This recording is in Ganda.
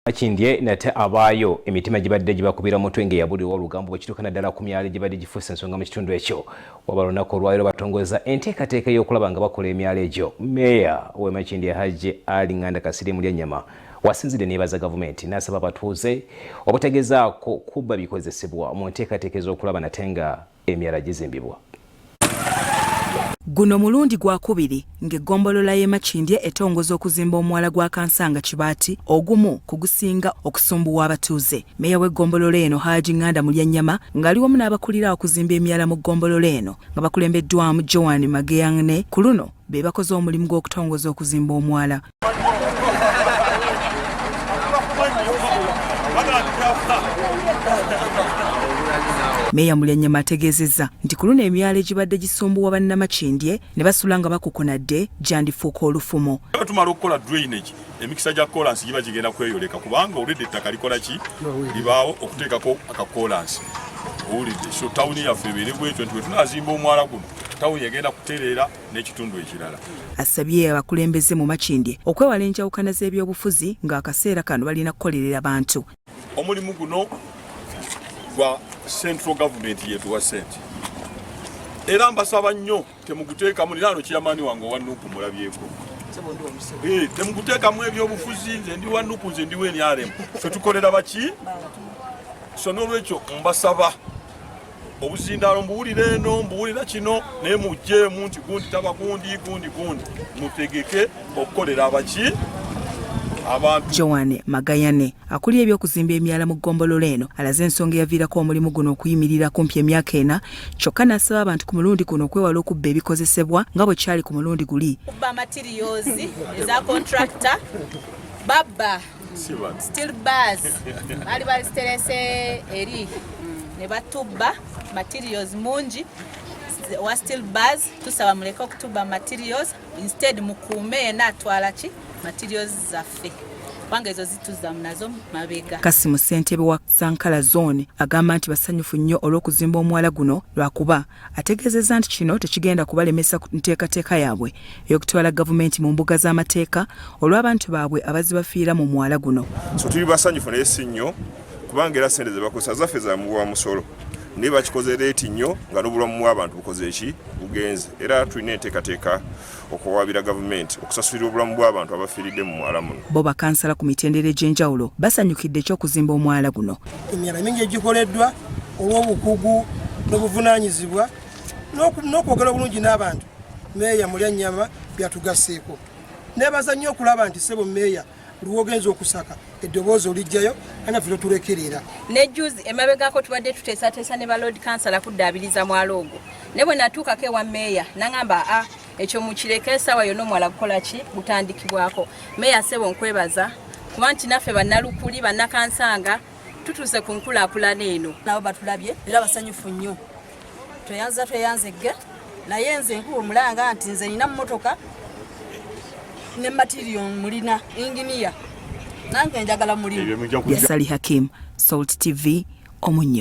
Makindye nate abaayo emitima gibadde gibakubira mutwe ng'eyabulirwa olugambo bwe kituuka naddala ku myalo egibadde gifuuse ensonga mu kitundu ekyo. Wabula olunaku olwaleero batongoza enteekateeka ey'okulaba nga bakola emyalo egyo. Meeya w'e Makindye Hajji Ali Nganda Kasirye Mulyanyama wasinzidde neebaza gavumenti n'asaba abatuuze obutagezaako kubba bikozesebwa mu nteekateeka ez'okulaba nate nga emyala gizimbibwa. Guno mulundi gwakubiri ng'eggombolola y'e Makindye etongoza okuzimba omwala gwa Kansanga Kibaati ogumu ku gusinga okusumbuwa abatuuze. Meeya w'eggombolola eno Haji Nganda Mulyannyama ng'ali wamu n'abakulira okuzimba emyala mu ggombolola eno nga bakulembeddwamu Joan Mageyangne ku luno be bakoze omulimu gw'okutongoza okuzimba omwala. Meeya Mulyannyama ategeezezza nti ku luno emyala egibadde gisumbuwa bannamakindye ne basula nga bakukunadde gyandifuuka olufumo. Tumala okukola drainage, emikisa gya kolansi giba gigenda kweyoleka kubanga olwedde ettaka likola ki libaawo okuteekako akakolansi owulidde. So tawuni yaffe ebeere bwetyo nti bwe tunaazimba omwala guno tawuni egenda kutereera n'ekitundu ekirala. Asabye abakulembeze mu Makindye okwewala enjawukana z'ebyobufuzi ng'akaseera kano balina kukolerera bantu. Omulimu guno gwa central government yetuwa sente era mbasaba nnyo temuguteekamu ninaano kyeyamaani wange owa nupu mulabyeko temuguteekamu ebyobufuzi nze ndi wa nupu nze ndi wa nrm fe tukolera baki so n'olwekyo mbasaba obuzindaalo mbuwulira eno mbuwulira kino naye mugjeemu nti gundi taba gundi gundi gundi mutegeke okukolera abaki abantu. Joan Magayane akulira eby'okuzimba emyala mu ggombolola eno alaze ensonga eyaviirako omulimu guno okuyimirira kumpi emyaka ena kyokka n'asaba abantu ku mulundi guno okwewala okubba ebikozesebwa nga bwe kyali ku mulundi guli. Kubba materials eza contractor babba steel bars baali baziterese eri ne batubba materials mungi wa steel bars. Tusaba muleke okutubba materials, instead mukuume yena atwala ki materials zaffe kubanga ezo zituzza nazo mabega. Kasimu ssentebe wa Sankala Zone agamba nti basanyufu nnyo olw'okuzimba omwala guno lwakuba ategeezezza nti kino tekigenda kubalemesa nteekateeka yaabwe ey'okutwala gavumenti mu mbuga z'amateeka olw'abantu baabwe abazibafiira mu mwala guno. So tuli basanyufu naye si nnyo kubanga era ssente ze bakozesa zaffe za muwa musolo naye bakikoze leeti nnyo nga n'obulamu bw'abantu bukoze eki bugenze era tulina enteekateeka okuwaabira gavumenti okusasulira obulamu bw'abantu abafiiridde mu mwala muno. Bo bakansala ku mitendera egy'enjawulo basanyukidde eky'okuzimba omwala guno. Emyala mingi egikoleddwa olw'obukugu n'obuvunaanyizibwa n'okwogera obulungi n'abantu meeya Mulyannyama byatugasseeko. Neebaza nnyo okulaba nti ssebo meeya lwogenza okusaka eddoboozi olijjayo anaffe totulekerera. Ne juzi emabegako tubadde tuteesateesa ne ba lord kansala kuddaabiriza mwala ogwo ne bwe natuukako ewa meeya nangamba a ekyo mukireke esaawa yonna omwala gukola ki gutandikibwako. Meeya ssebo nkwebaza kuba nti naffe bannalukuli bannakansanga tutuuse ku nkulaakulana eno. Nabo batulabye era basanyufu nnyo, tweyanza tweyanzegge naye nze nkuba omulanga nti nze nina mmotoka ne material mulina inginiya nange njagala mulimu. Yasali Hakim, Salt TV, Omunnyo.